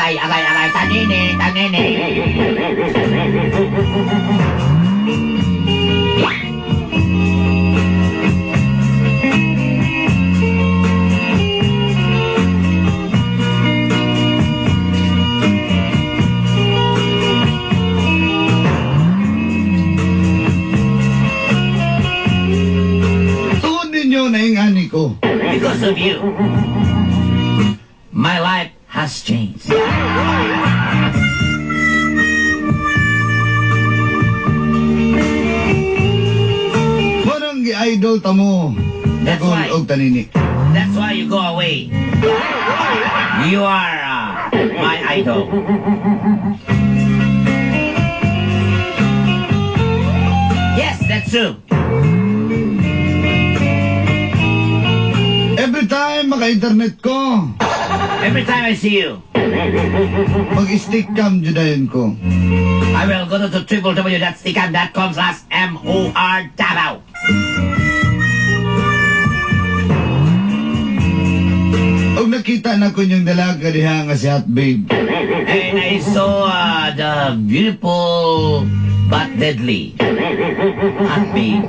Agay, agay, tanini, tanini. Tungod ninyo na ingani ko. Because of you, my life has changed. Mao nang gi-idol ta mo. That's Dagol why. og tanini. That's why you go away. You are my idol. Yes, that's true. Every time maka-internet ko, Every time I see you, mag-stick cam jud dayon ko. I will go to www.stickam.com/MOR Davao. Og nakita na ko inyong dalaga diha nga si Hot Babe. And I saw the beautiful but deadly Hot Babe.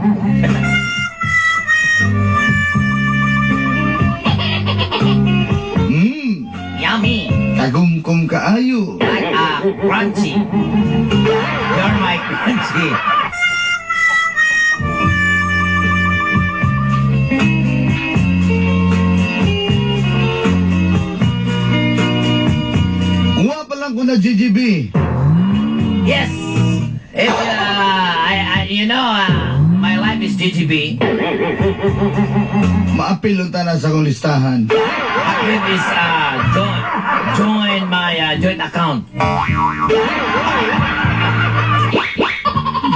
Yummy. Kagumkum kaayo. Like crunchy. You're my crunchy. Wa pa lang ko na GGB. Yes. If I my life is GGB. Maapil unta na sa akong listahan. Apil is join my joint account.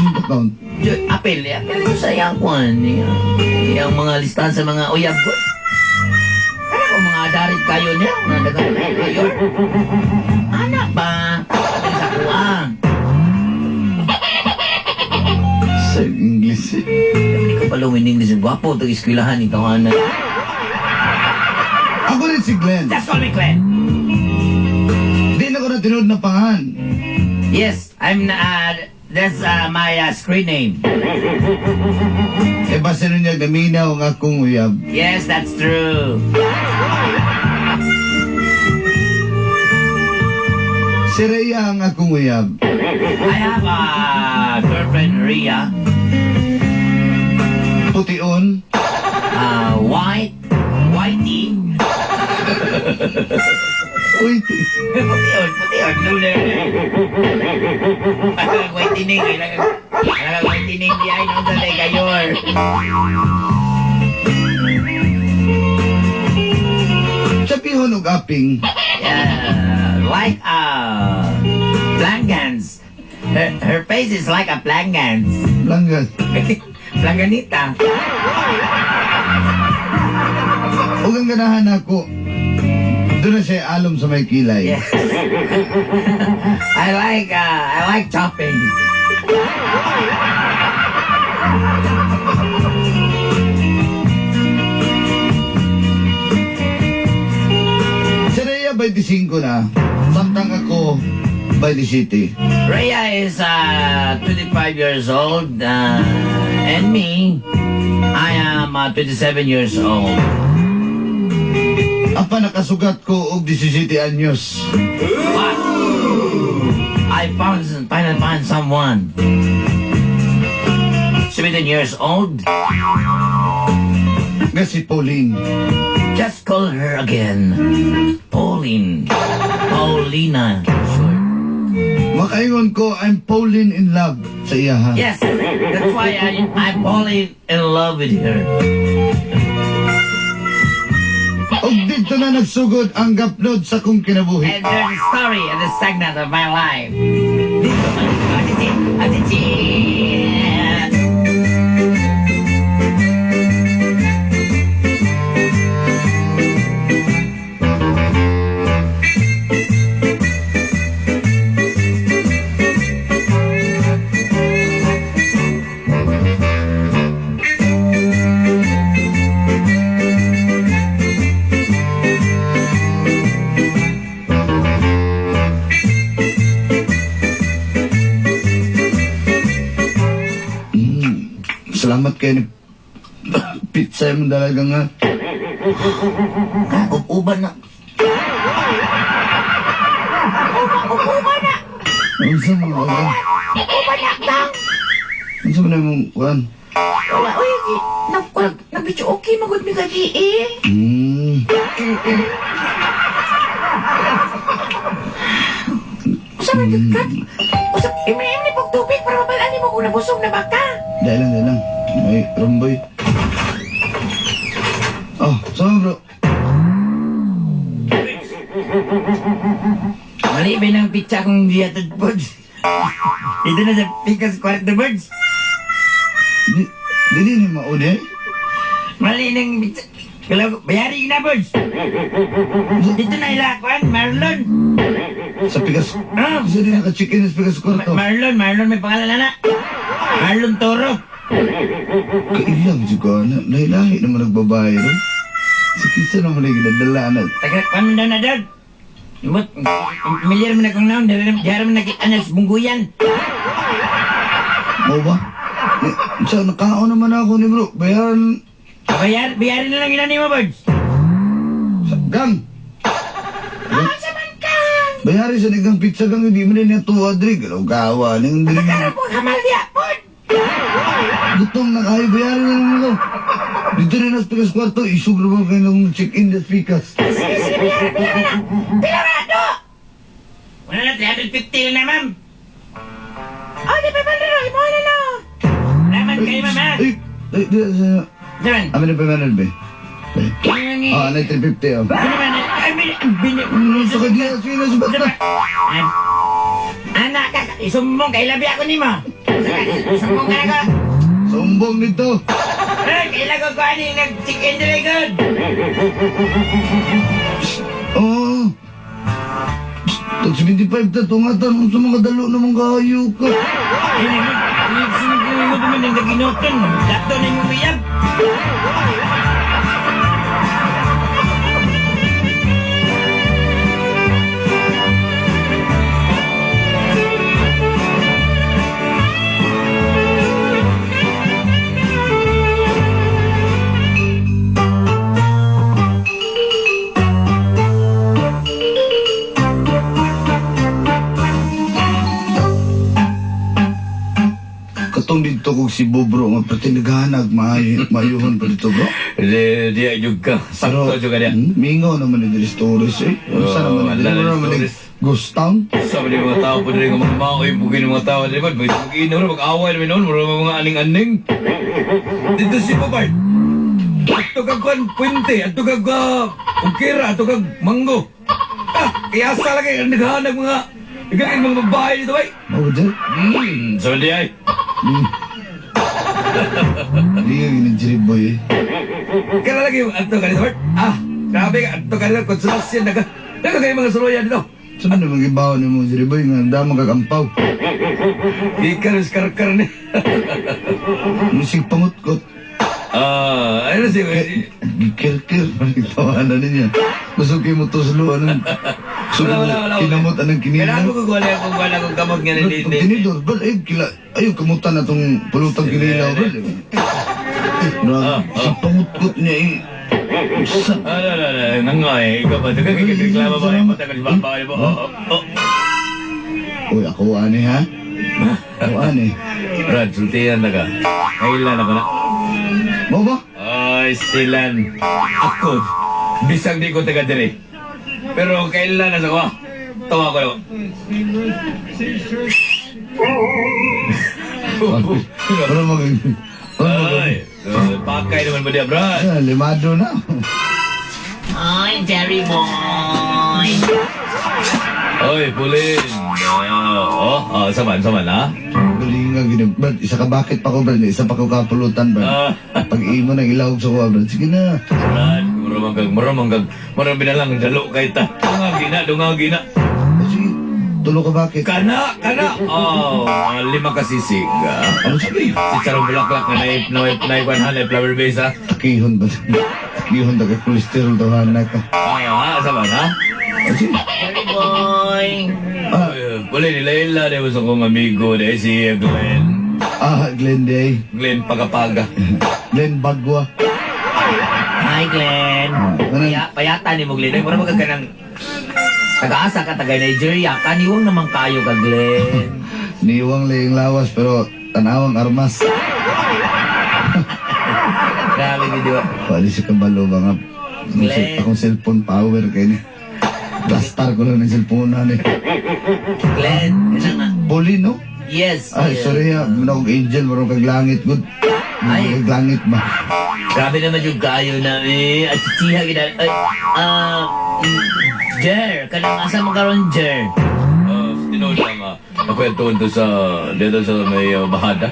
Joint account. Apil, apil ko sa iyang kwan, iyang mga listahan sa mga uyab ko. Ano ko mga darit kayo niya, mga dagan kayo. Anak ba? Apil sa kuwan. Sa English. Hindi ko pala in English. Gwapo, ito eskwelahan ito. Ano. Ako rin si Glenn. Just call me Glenn. Di na ko na tinuod na pangan. Yes, that's my screen name. Eh, basta nun niya naminaw ang akong uyab. Yes, that's true. Si Rhea ang akong uyab. I have a girlfriend, Rhea. Pution. White, whitey. Uy, Pution, pution, luler. Whitening, kailangan whitening di ay nung dali kayor. Sabihon og aping. Yeah, like plangans. Her face is like a plangans. Langgas. Planganita. Ug ang ganahan ako, doon na siya alom sa may kilay. Yes. I like chopping. Si Rhea 25 na, samtang ako 27. Rhea is 25 years old, and me, I am 27 years old. Apa nakasugat ko og 17 anyos. What? I finally found someone. 17 years old. Nga si Pauline. Just call her again. Pauline. Paulina. Short. Makaingon ko, I'm Pauline in love sa iyaha. Yes, that's why I'm falling in love with her. Og dito na nagsugod ang gapnod sa kong kinabuhi. And there's a story at the segment of my life. Dito, kay ni pizza mo dalaga nga. Uban na. Uban na. Unsa mo ba? Uban na tang. Unsa man imong kuan? Wala, oy, nag okay magud mi gabi eh. Usa man kat. Usa imni pag tubig para mabalaan nimo kung nabusog na ba ka. Dahil lang, dahil lang. May romboy. Oh, sama bro. Mali ba ng pizza kung gihatod birds? Ito na sa Pikas Kwarto birds. Di, di ni mauni. Mali ng pizza. Kalau bayari na birds. Dito na ilakuan, Marlon. Sa Pikas. Ah, Sa di naka-chicken sa Pikas Kwarto. Marlon, Marlon may pangalan na na. Marlon Toro. Kailang juga na. Lahi-lahi naman nagbabae ron. Sa kisa naman ay ginadala na. Taga kwan daw na dad. Imot, milyar man akong naon, dara man nakita na sa bungguyan. Mo ba? Eh, sa nakaon naman ako ni bro. Bayaran. Bayar, bayarin na lang ina ni mo, birds. Sa, gang! Ah, sa man kang! Bayari sa nigang pizza gang, hindi mo na niya tuwa, Dre. Galaw gawa. Ning dre. Magkano po hamal diya, pod? Gutom na kayo, bayaran na lang ako. Dito rin sa Pikas Kwarto, isug naman kayo ng check-in sa Pikas. Sige, sige, bayaran, bayaran na. Pila na, do! Wala na, 350 na, ma'am. Oh, di ba ba na, imo na lang. Naman kayo, ma'am, ha? Ay, ay, di, sa... Saman. Amin na 500, be. Be. Ah, na 350, oh. Ano man, ay, bini, bini, Sa kanya, sige na, sa bata. Anak ka, isumbong kay labi ako nimo. Sumbong ka na ko. Sumbong nito. Eh, kailan ko ani nag-chicken dire good. Oo. Tag 75 ta tungatan unsa mga dalo naman kayo ka. Ay, mo naman ang naginuton. Dato na yung uyab. Katong dito kog si bro nga pati naghanag maayo maayuhon pa dito bro. Di, di, jug ka. Sakto jug ka niya. Mingaw naman ni diri stories eh. Unsa Oo, naman ni diri wala na naman ni stories. ghost town. Sabi ni mga tao po diri nga mga maoy, bugin ng mga tao diri ba? Mag-inom rin, mag-away naman noon, mura mga aning-aning. Dito si Papart. Ato kag kwan, puente, ato kag ugkira, ato kag manggo. Ah, kaya sa lagi, ang naghahanag mga, naghahanag mga babae dito ay. Mao ba dyan? Sabi di ay. Di ka gini boy eh. Kaya lagi yung ato ka dito, Bart. Ah, grabe ka, ato ka dito, konsolasyon, naga, naga kayo mga suluyan dito. Saan naman gibaw ni mo Jerry boy nga damo kag ampaw. Ikan karkar ni. Musig pangutkot. Ah, ayun si Gikir-kir tawanan niya. Busog kay mo tuslo anong Wala, wala, wala. Kinamot anong Kailangan kinina. mo kukuha kung wala kong kamot nga ni Pag tinidor, bal, ay, kila, ayaw, kamutan na tong pulutang kinilaw, bal. Eh, Ah, si pangutkot niya, eh. Sa, Ah, no, no, no, nangay, ikaw ba? Nagreklamo ba? Ay, matagal ba? Ba, ba? Oh, oh. Uy, ako ani, ha? Ako ani. Brad, sultihan na ka. Kailan ako na? Mo ba? Ay, silan. Ako, bisag di ko taga diri. Pero kailan na sa ko? Tawa ko na. Para mag... Ay, pakay naman mo diya, Brad. Ah, limado na. Ay, Jerry boy. Oy, Pulin. Oh, oh, saman, saman, ha? Galing nga, gini. Brad, isa ka bakit pa ko, Brad? Isa pa ko kapulutan, Brad. Ah, Pag imo nang ilawag sa kuha, Brad. Sige na. Brad, murang kag, murang binalang dalo kay ta. Dungagi na, dungagi na. O, sige, tulo ka bakit? Kana, kana. Oh, 5 ka sisig. Ah. Ano sabi? Si Charong Bulaklak nga na na flower base, ha? Takihon ba? Takihon ta kay kolesterol daw anak ka. Ah, saman, ha? O, sige. Jerry boy. Ah, Wala, nilaila na sa kong amigo na si Glenn. Ah, Glenn Day. Glenn Pagapaga. Glenn Bagwa. Hi, Glenn. Ah, ganun. Payata ni mo, Glenn. Ay, mura magka ng taga-asa ka, taga Nigeria. Kaniwang naman kayo ka, Glenn. Niwang lang lawas pero tanawang armas. Grabe, video. Pwede siya kabalo ba nga. Glenn. Akong cellphone power kayo ni. Blastar ko lang ng cellphone na ni. Glenn, yun na nga. Poli, no? Yes. Ay, yes. sorry ha. Muna akong angel, marunong kag langit. Good. Ay. Ay. Kag langit ba? Grabe naman yung kayo na eh. At chichiha gina. Ay, Jer, kanang asa mo karon, Jer? Tinuod lang, nakwentuhan to sa, dito sa may bahada.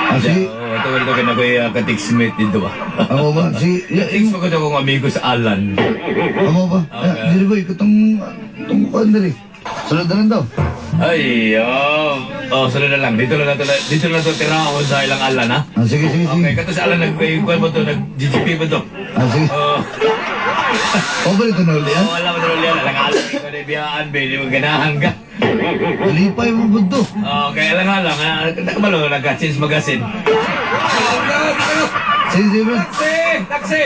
Ah, sige. Oh, ito ito kay nakoy ka-textmate dito ba? Ako ba? Sige. Yeah, Text mo ko daw akong amigo sa Alan. Ako ba? Okay. Ah, dili ba? Ikatong, itong kuwan dali. Sunod na lang daw. Ay, oh. Oh, sunod na lang. Dito na lang to tirahon sa ilang Alan, ha? Ah, sige, sige, sige. Okay, kato sa Alan nag kuwan mo to, nag-GGP mo to. Ah, sige. Oh, O ba ito na uli, ah? oh, wala mo to ulit. Alang alang ikaw na ibiyaan, be. Di mo ganahan ka. Lipay mo budo. Okay, alang alang. Nakabalo, nagka-change magasin. Sige, sige, bro. Taxi! Taxi!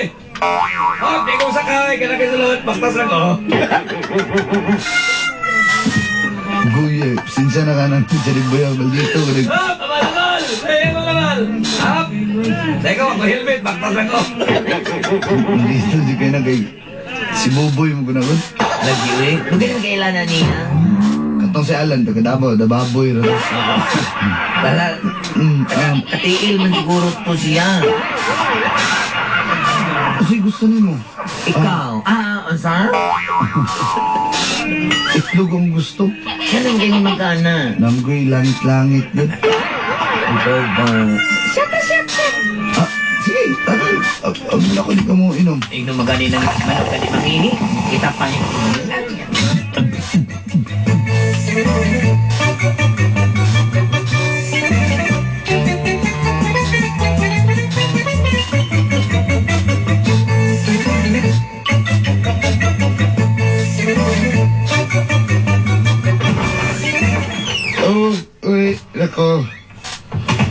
Oh, di ko sakay. Kaya kasulod. Baktas lang, oh. Guya, sinsya na ka ng Jerry Boy, maldito. Up! Amal, amal! Hey, amal, amal! Up! Teka, ako helmet. Baktas lang, oh. Maldito, di kayo na kay... Si Buboy mo gunagod. Lagi, eh. Dugay naman kailan na niya. Katong si Alan, taga Davao, Dababoy. Ro. Bala, katiil man siguro to siya. Kasi gusto nimo. Ikaw, unsa? Itlog ang gusto. Siya nang ganyan magkana. Namgoy, langit-langit. Gud. Ikaw ba? Shut up, shut up! Ah, sige, tagal. Ang ako di ka mo inom. Igno magani ng manok ka di mangihi. Kita pa niya. Oh, uy, nako.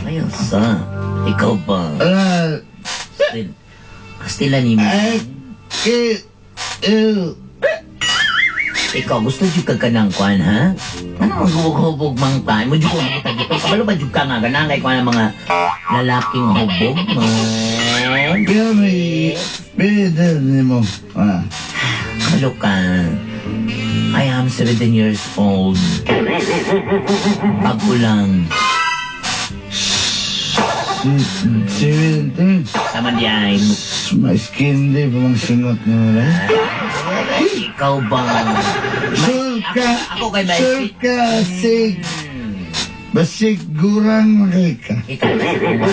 Ayun sa. Ikaw ba? Ah, Kastila ni mo. ay, ke, ew. Ikaw, gusto jud ka kanang kwan, ha? Ano ang hubog-hubog mang pa? Mo jud ko makita dito. Kabalo ba jud ka nga? Ganang kay kwan ang mga lalaking hubog, man? Kaya may, may mo. Ah, Kabalo ka. I am 17 years old. Pag-ulang. si, 17. Sama di ay. My skin di pa mang singot ni mo na. Ikaw ba? Sulka, Ako kay may... sulka, sig, basig gurang magay ka. Ikaw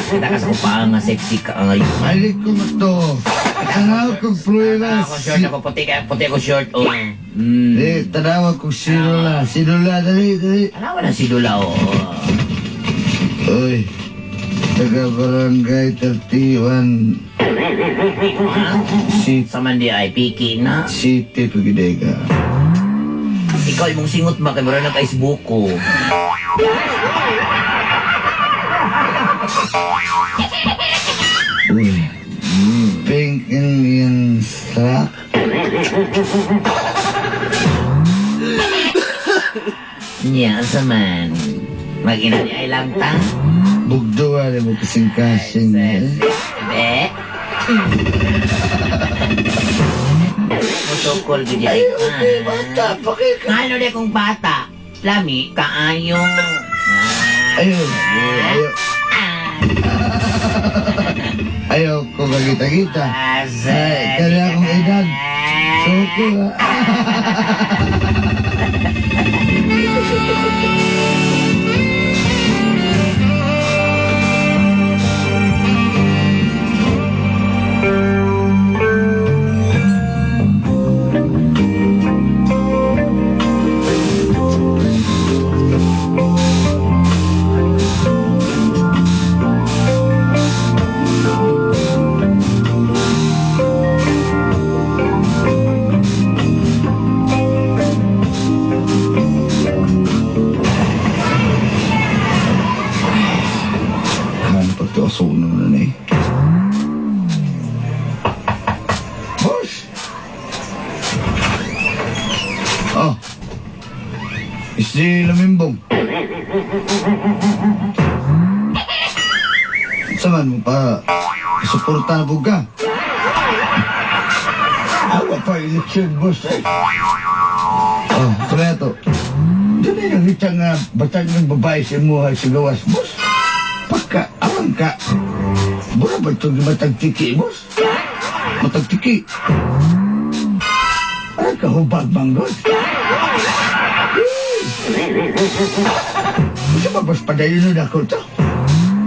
kita ka sa kupaan nga sexy ka ngayon. Balik ko mo to. Tanaw kong pruweba. Ako short ako, puti ka, puti ako short, oh. Mm. Eh, tanaw kong sinula. Sinula, dali, dali. Alawa na si Lula, oh. Uy, taga barangay 31 City, Sa man di ay piki na. City Pagidega. Ikaw imong singot ba kay mura na kay buko. Uy, pink Indian strap. Nya sa man. Magina ni ay lang ta. Bugduwa ni mo kasing-kasing. Eh. Be. Motokol gid ay ka. Bata, pakik. Ngano di kong bata. Lami kaayo. Ayaw, ayaw. Ayaw ko magita-kita. Ay, kaya akong edad. Suko ah. SG Lamimbong. Saman mo pa, suporta na po ka. Awa pa election, boss eh. Oh, sabay to. Doon ay nakita nga batag ng babae sa imuha sa gawas, boss. Pagka, awang ka. Mura ba itong matag tiki, boss? Matagtiki. Ay, kahubag manggod. Gusto ba, boss, padayon na ako to?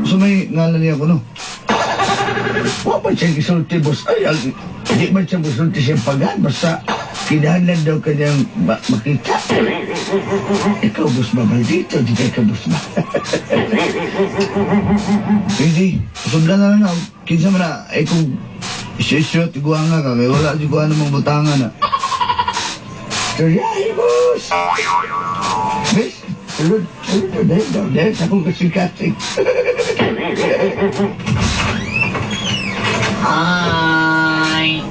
So may ngalan niya ko, no? Wa ba siya gisulti, boss? Ay, di man siya musulti siyang pagan. Basta, kinahanglan daw kanyang makita. Ikaw, boss ba, maldito? Di ka, boss ba? Hindi. Sudlan na lang na. Kinsa man na, eh kung isyu-isyu at iguanga ka, kaya wala di ko ano mong butangan na. Storyahe, boss! Boss, tulod, tulod, dahil daw, dahil sa akong kasing-kasing. Hi!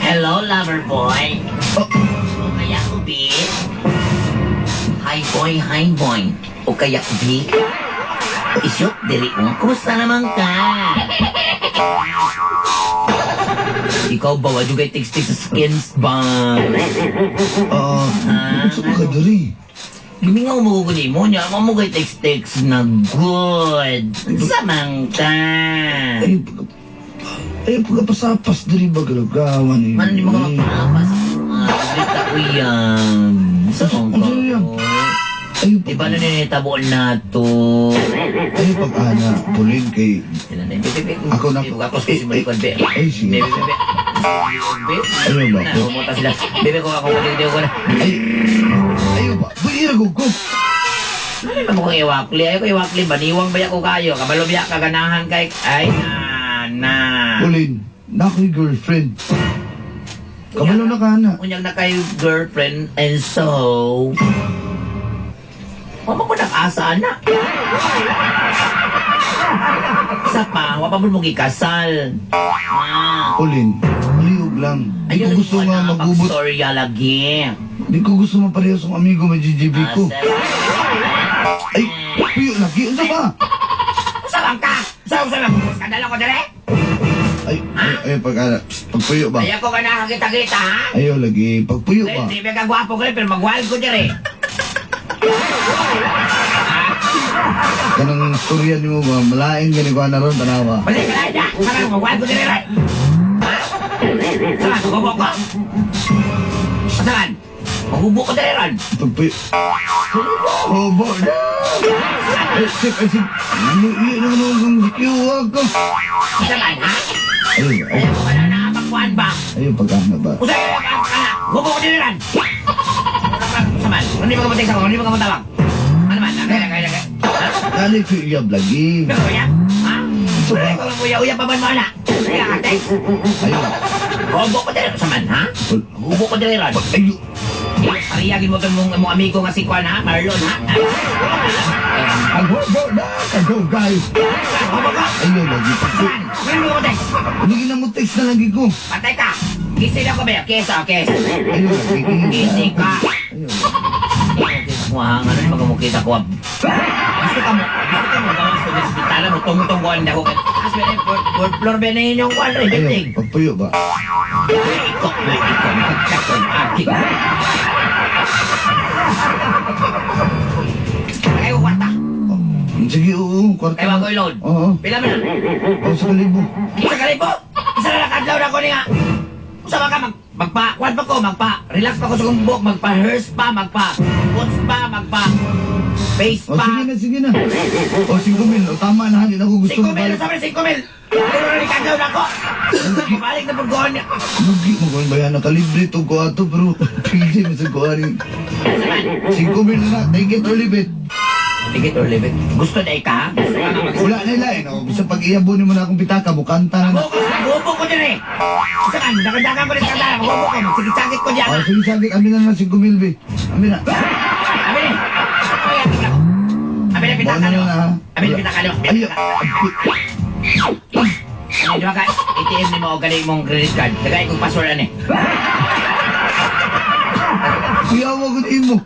Hello, lover boy. Oh. O kaya ko, B. Hi, boy, hi, boy. O kaya, B. Isyot, dili mo. Kumusta naman ka? Ikaw ba, wadyo kay text sa skins ba? Ah, Ah, sa ka diri? Gimingaw mo ko ni mo niya, mo kay text na good. Samang ka. Ay, ay, pagkapasapas diri ba galagawan eh. Man, di mo ka magpaapas. Ah, dito ko yan. Sa Ano yan? Ay, Di ba na ninitabuan na to? Ay, pag-ana, pulin kay... Ako na- Ako sa simulikod, be. Ay, sige. Bebe, bebe. Be. Ano ba? Na, humuta sila. Bebe ko ako, hindi ko na. Ay, ayaw ba? Buira ko ko. Ano naman kong iwakli? Ayaw ko iwakli. Baniwang ba ko kayo? Kabalo biya kaganahan kay... Ay, na, na. Pulin, na ako'y girlfriend. Kabalo na ka na. Unyag na kayo girlfriend and so... Wa mo ko nag-asa na. Isa pa, wa pa mo gikasal. Ah. Pulin, malihog lang. Di ko gusto nga magubot. Storya lagi. Di ko gusto mapareho sa amigo may GGB ko. Ay, piyo lagi. Unsa ba? Usa bang ka? Usa usa bang? Skandalo ko dire? Ay, ay, ay, pag ana, pagpuyo ba? Ayaw ko ka nakakita-kita, ha? Ayaw lagi, pagpuyo ba? Di ba ka gwapo ko pero magwild ko dire. Kanang storya nimo ba, malain gani ko na ron, tanawa. Balik ka na! Saka magwild ko dire, right? Ha? Saan? Magubo ko? Saan? Magubo ko dire ron. Pagpuyo. Hobo na! Ay, sip, ay, sip. Iya naman ako kung kiwa ko. Saan, ha? Ayaw, ay, Ayaw ko ka na nakapagkuhan ba? ayaw pag-ana ba? Usa ka na! Gubo ko dire ron! Saman, hindi mo ka matay sa ako, hindi mo ka matawag. Ano man? Kaya, kaya, kaya. Ha? Dali ko iyab lagi. Pero kuya? Ha? Ikaw lang kuya, uya pa man mo na. Kaya ka, text. Ayaw. Gubo ko dire saman, ha? Gubo ko dire ron. Ayaw. Pariyagin mo itong mong amigo nga si Kwan, ha? Marlon, ha? Ang hubo na, kadugay. Gubo ko! Ayaw lagi. Pagpuyo. Saman, hindi mo ka matay. Hindi na mo text na lagi ko. Patay ka! Gising ako ba? Kesa, kesa. Ayaw lagi. Gising ka. Ayaw. Kuha nga nun, magamukita ko. Gusto ka mo, gusto ka mo, gawas ko sa ospital mo, tungtong ko ang dako. As well, fourth floor ba na yun yung kwan rin, Ayaw, building. pagpuyo ba? Iko, iko, magkakon, aking. Kayo kwarta. Oh, sige, oo, kwarta. Kayo ako load. Oo. Pila man na? Oh, sa kalibo. Isa kalibo! Isa na nakadlaw na ko niya. Usa ba ka mag magpa kwan pa ko magpa relax pa ko sa kong buhok magpa hair spa magpa foot spa magpa face Oh, spa. sige na, sige na. Oh, 5,000. Oh, tama na, hindi na ako gusto 5,000 mabalik. sabi 5,000. Pero na nikadlaw na ko. Mabalik na pud ko niya. Lugi mo kung bayan, nakalibre to ko ato, pero pili mo sa kuha ni. 5,000 na na, take it or leave it. Take it or leave it. Gusto na ika? Gusto ka nga mag- Wala na ilain. Oh, bisa pag iyabo ni mo na akong pitaka, mukanta na na. Magubo ko din eh. Sa kan, dagandagan ko rin sa kanta. Magubo ko, magsigit-sagit ko diyan. Oh, sige, sige, amin na na 5,000, be. Amin na. Abi ni. Abi ni pitaka Buwan na nyo. na, ha? Abi ni pitaka nyo. Ay, Ano, di ba ka, ATM ni mo o galing mong credit card. Lagay kong password ano eh. Kuyawa ko imo.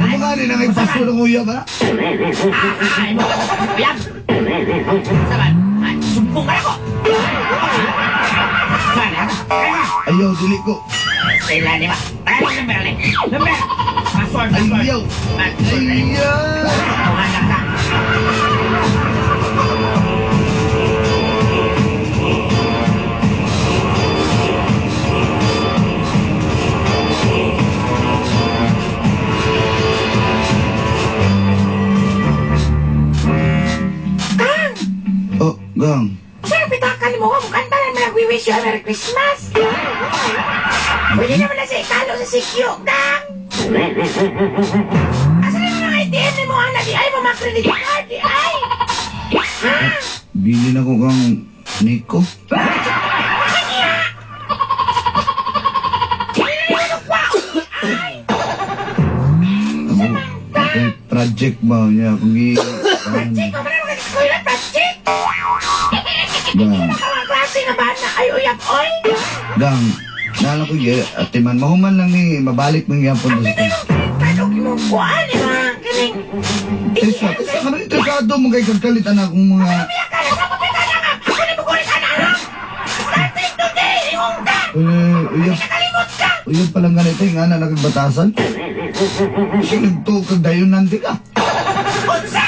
Ano nga rin ang ipaso ng uyab, ha? Ay, mo. Uyab. Saban. Ay, sumbong ka na ko. Saban, ha? Ayaw, dili ko. Sila, di ba? Tayo ng number, ni. Number. Password, password. Ayaw. Password. Ayaw. Tawagan ka. Kang! Oh, gang. Sir, pitakan mo, mukanta na naman nag-wish you a Merry Christmas. Pwede naman na sa ikalo sa CQ, Kang! Asa na mga ATM ni mo, ang di ay mo mga credit card, di ay! Ha? Bili na ko kang Nico. Kanya! Pwede na naman kwa! Ay! Ako, okay, project ba niya? Kung i... Project, kung ano mga eskwela, project! Gang. Ano ka mga klase nga ba na ay uyab, oy? Gang. Nala ko, ate man, mahuman lang ni, mabalik mong yapon Ang sa pwede mong credit card o kimong kuhaan, eh, mga kining... Tesa, tesa ka na, interesado mo kay kagkalit anak kong mga... Umiyak ka na sa pagpita na nga! Ako na bukulit ka na, ha? Starting today, ingong ka! Eh, uyab, Nakalimot ka! uyab palang ganito, yung nga na nakagbatasan. Kasi nagtuo kag dayon nanti ka. Unsa!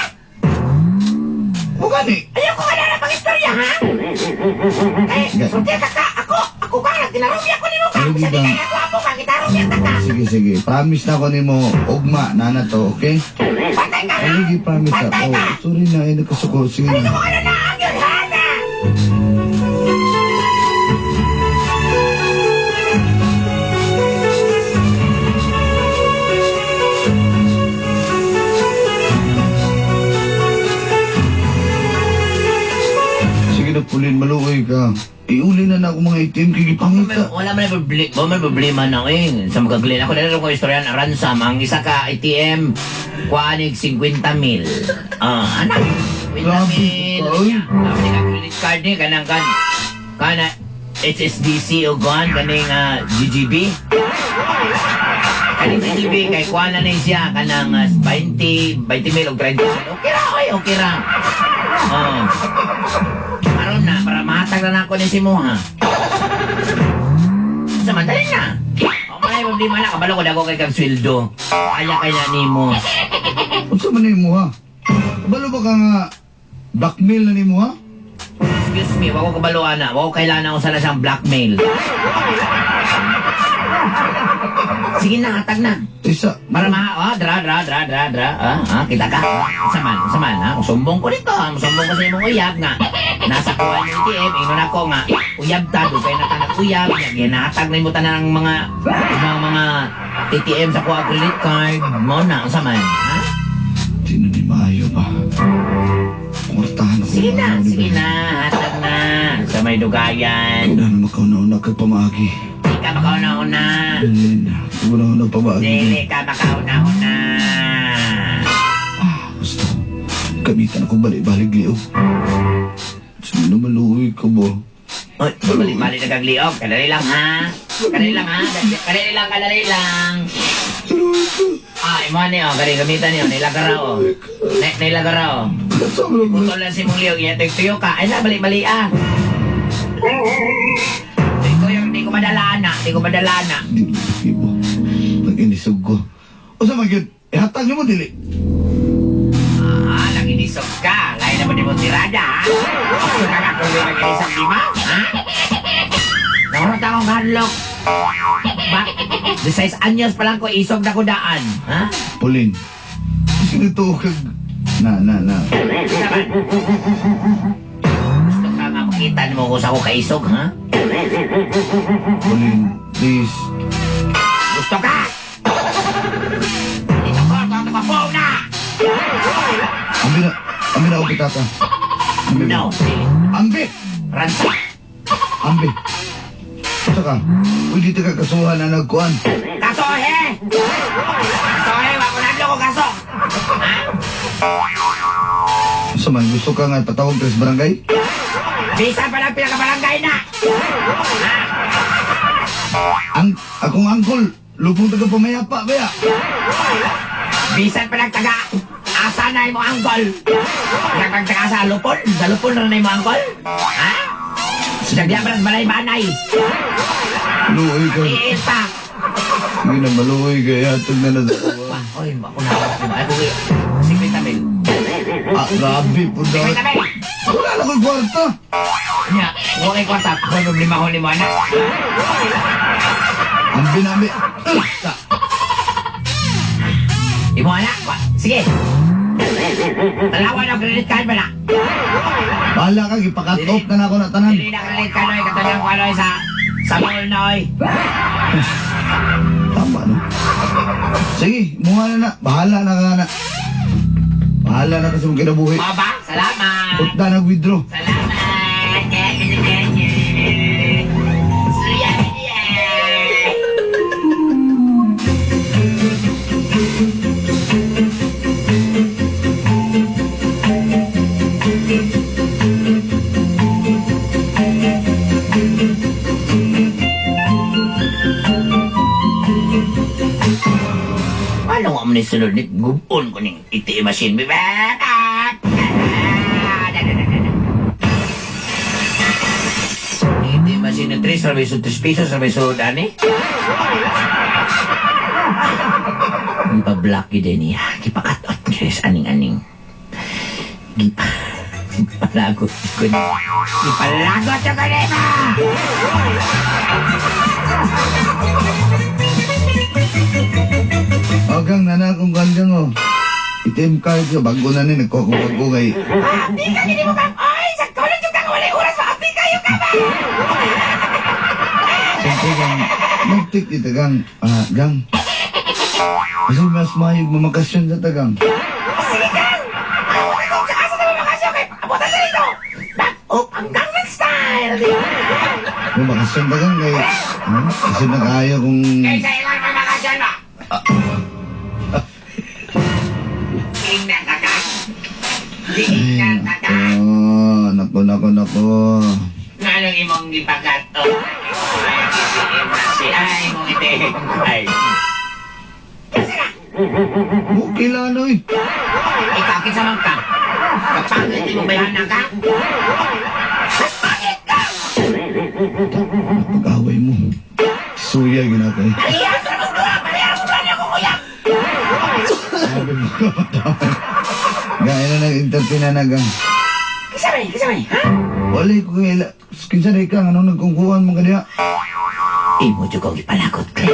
Mukha ni. Ayoko ka na na pag-istorya, ha? Eh, sulti ka ka! Ako! Ako ka! Nagtinarumya ko nimo ka! Ay, Sa di di ba? kaya gwapo ka, gitarumya ta ka! Sige, sige. Promise na ako nimo, ugma, nana to, okay? Patay ka, ha? Ay, sige, promise na. Patay Oh, ka! sorry na, ay, nagkasuko. Sige Ano na. mo ka na naang yun, ha? Na! Sige na, Pulin, maluoy ka. Iuli na na ako mga ATM, kay gipangita. Wala man problema, wala man problema na eh. Sa magaglin ako na ko istorya ang ransom ang isa ka ATM kuanig 50 mil. Ah, anak. 50 Grabe, mil. oy. Sabi ka credit card ni kanang kan kana HSBC o kuan kaning GGB. Kaning GGB kay kuan na ni siya kanang 20 mil o 30 mil. Okay ra oy, okay ra. Oh. Aron na para mahatag na nako ni si Moha. Samantala na. O may problema na kabalo ko dako kay kag sweldo. Kaya kay na nimo. Unsa man nimo ha? Kabalo ba ka nga blackmail na nimo ha? Excuse me, wa ko kabalo ana. Wa ko kailangan ako sana siyang blackmail. Sige na, hatag na. Isa. Para ma, ah, dra, dra, dra, dra, dra. Ah, ah, kita ka. Saman, saman, ha. Sumbong ko dito, ha. Sumbong ko sa imong uyab nga. Nasa kuha yung ATM, ingon ako nga. Uyab ta, doon kayo natanag uyab. Ginatag na imo tanan ang mga, mga ATM sa kuha credit card. Mo na, saman, ha? Sino ni maayo ba? Kwartahan ako. Sige na, sige na, hatag na. Sa may dugayan. Kailangan makauna-una kag pamaagi. Di ka makauna-una. Dili na. Una-una pamaagi. Dili ka makauna-una. Ah, gusto. Gamitan ako balik-balik liog. Sino na maluoy ka ba? Oy, balik-balik na kagliog. Kadali lang, ha? Kadali lang, ha? Kadali lang, kadali lang. Maluoy ka. Ah, imo ni oh, kani gamitan niyo, nilagara oh. Nilagara oh. Sobrang Putol lang si mong liog, iya tuyo ka. Ay na, balik-balik ah. Tuyo, di ko madala na, di ko madala na. Dili mo. Pag-inisog ko. O sa magyud, ihatag niyo mo dili. Ah, naginisog ka. Lain naman di mo tirada, ha? Gusto ka nga kung di naginisog, di ba? Ha? Naurot akong hadlock. Ba? 16 anyos pa lang ko, isog na ko daan. Ha? Pauline, sino to kag... Na, na, na. Saban. Gusto ka nga makita mo kung sa ako kaisog, ha? Pauline, please. Gusto ka? Dito ko, ito ka po na! Ambi na, ambi na ako pitaka. Ambi. No, dili. Ambi! Ransa. Ambi. Saka, pwede ka kasuhan na nagkuhan. Kaso, he! Kaso, he! Wako na ko kaso! Ha? Sa man, gusto ka nga patawag ka sa barangay? Bisan pa lang pinakabarangay na! Ha? Ang, akong angkol, Lupong taga pamayapa ba ya? Bisan pa nagtaga. Asa na imo angkol? Nagpagtaga sa lupon? Sa lupon na imo angkol? Ha? Nagya pa balay-banay. Luoy ka. Iita. Sige na, maluoy ka. Ihatag na na sa kuha. Oy, ako na. Ay, kung 50 mil. Ah, grabe po daw. 50 mil. Wala na ko'y kwarta. Nya, huwag kay kwarta. Ako ang problema ko ni mo, anak. Ang binami. Imo, anak. Sige. Talawan ang credit card ba na? Bahala ka, gipakat off na na ako na tanan. Dili na credit card, oy. Katanang ko, ano, sa mall na, oy. Tama, no? Sige, mukha na na. Bahala na ka na. Bahala na kasi mong kinabuhi. Baba, salamat. Utda nag-withdraw. Salamat. Ano nga man sunod ni gubon ko ning ATM machine? ATM machine na 3, sabay 3 pesos, sabay sulod ani. Gipa-block yun din niya. Gipa-cut out niya sa aning-aning. Gipalagot ko niya. Gipalagot ko niya! Agang nana akong kandang oh. ATM card ko, bago na ni, nagkukubago kay... Abi ka, hindi mo kang... Ay, sa tulad yung kang walay oras pa. Abi kayo ka ba? Siyempre gang, nagtik dito gang, gang. Kasi mas mayog mamakasyon sa tagang. Sige, gang! Ako na kung asa na mamakasyon kay abutan sa dito! Back up ang Gangnam Style! Mamakasyon tagang kay... Kasi na kaya kung... Kaysa ingon mamakasyon mo! Tingnan ka ka! Tingnan ka ka! Oh, nako, nako, nako. Nganong imong gipagat o? Ay, imong ATM card. Kasi na! Okay lang, oy. Ikaw, kinsa man ka? Kapangit imong bayhanan ka? Kapangit ka! Pag-away mo. Suya, ginako eh. Palihan sa mong duha! Palihan mo duha niyo kung uyab! Sabi mo ka patawag. Gaya na nag-interpin na nagang. Kinsa man? Kinsa man? Ha? Wala ko kaila. Kinsa na ikaw, anong nagkungkuhan mo kaniya? Imo jud kong gipalagot, Glenn.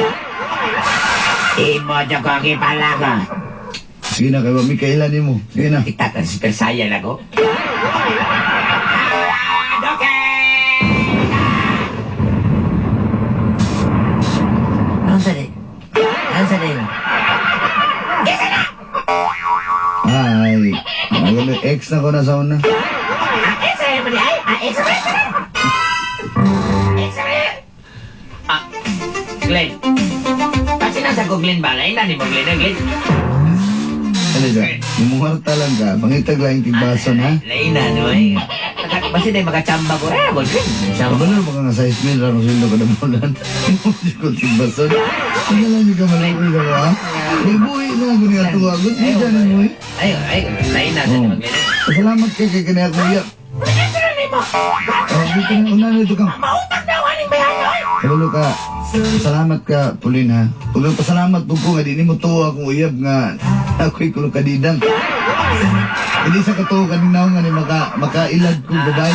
Imo jud kong gipalagot. Sige na, kay Mami, kailan mo. Sige na. Kita ka super saiyan ako. Ano sa di? Ano sa di mo? Kisa na! Ay, ano, ex na ko na sa una. Ah, ex na mo di ay? Ah, ex na mo Ex na mo Ah, Glenn. Kasi nasa ko Glenn ba? Lain na ni mo Glenn, eh, Glenn. Ano siya? Mumuharta lang ka. Pangitag lang yung tigbason, ha? Lain na, no? Eh. Basta na makachamba ko. Eh, Glenn. Chamba. Kabalo baka nga size mil ra sweldo kada bulan. Hindi ko tigbason. Sige lang yung kamaluoy ka ba, ha? May buhi na ako niya tuwa. Good mo dyan, mo eh. Ay, ay, lain na sa ni mo Glenn. Salamat kay kay kaniya kuya. Oh, dito na una na ito kang. Mautag na aning bayano. Kabalo ka. Salamat ka, Pauline, ha? Huwag pasalamat po ko nga di mo tuwa akong uyab nga ako'y kulong kadidang. Hindi sa katuwa kaninaw nga ni makailag kong babae.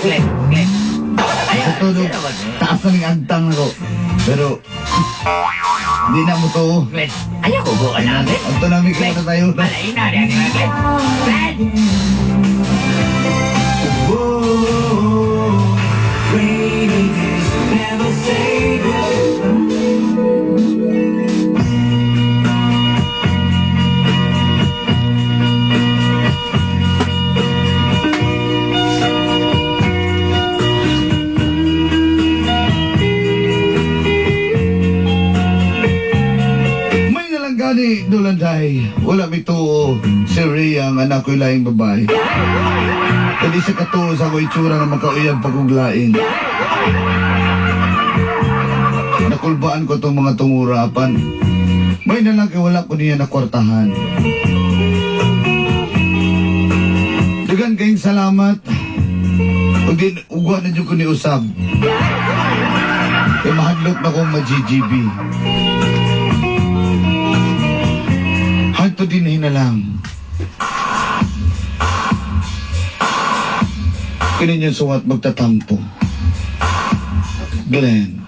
Glenn, Glenn. Sa todo, taas na ning agtang ako. Pero, hindi na mo tuo. Glenn, ayaw ko go, anak, Glenn. Anto namin kayo na tayo. Malay na, Glenn. Glenn! May nalang gani, Dulanday. Wala may tuo. Si Rhea ang anak ko'y laing babae. Hindi sa katuo sa ako itsura nga makauyab paguglain. Nakulbaan ko itong mga tungura apan. May na lang kay wala ko niya nakwartahan. Dagan kayong salamat. Ug din ugwa na jud ko ni usab. Kay mahadlok na kong ma-GGB. Hanto din hinalang. Kini niya suwat magtatampo. Glenn.